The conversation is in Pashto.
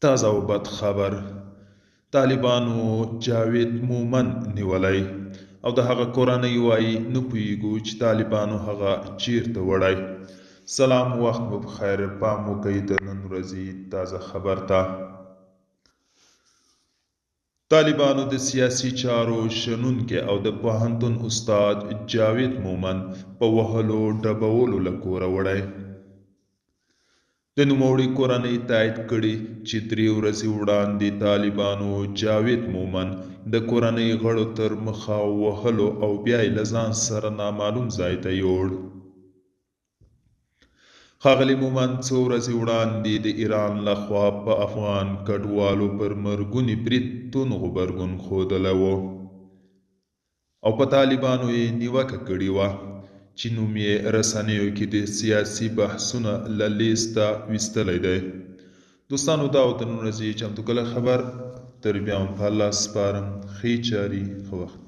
تازه او بد خبر، طالبانو جاوید مومند نیولی او د هغه کورنۍ وایي نه پوهیږو چې طالبانو هغه چیرته وړی. سلام وخت مو په خیر، پام وکړئ د نن ورځې تازه خبر ته. طالبانو د سیاسي چارو شنونکی او د پوهنتون استاد جاوید مومند په وهلو ډبولو له کوره وړی. د نوموړي کورنۍ تایید کړې چې درې ورځې وړاندې طالبانو جاوید مومند د کورنۍ غړو تر مخه وهلو او بیا یې له ځان سره نامعلوم ځای ته یوړ. ښاغلي مومند څو ورځې وړاندې د ایران له خوا په افغان کډوالو پر مرګوني برید توند غبرګون ښودلی و او په طالبانو یې نیوکه کړې وه چې نوم یې رسنیو کې د سیاسي بحثونه له لیسته ویستلی دی. دوستانو دا و د نن ورځې چمتو کړی خبر. تر بیا مو په الله سپارم. ښې چارې، ښه وخت.